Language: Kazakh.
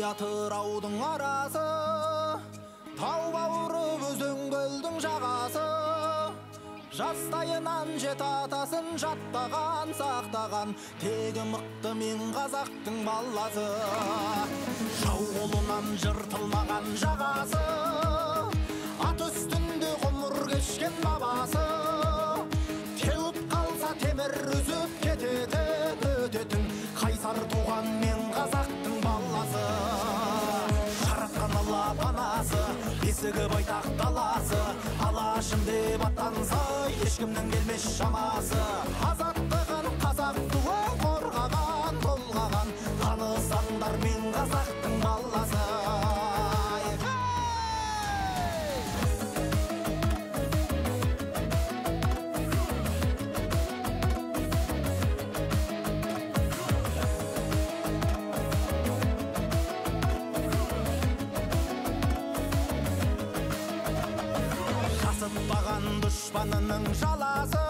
Атыраудың арасы, тау бауыры өзен көлдің жағасы. Жастайынан жеті атасын жаттаған, сақтаған, тегі мықты мен қазақтың баласы. Жау қолынан жыртылмаған жағасы, ат үстінде ғұмыр кешкен бабасы. Теуіп қалса темір үзіп кететін, өтетін, қайсар туған мен қазақтың баласы. Жаратқан Алла панасы, бесігі байтақ даласы, алашым деп аттанса, ешкімнің келмес шамасы. Азаттығын қазақ туын қорғаған, толғаған, танысаңдар мен қазақтың баласы. Дұшпанының жаласы,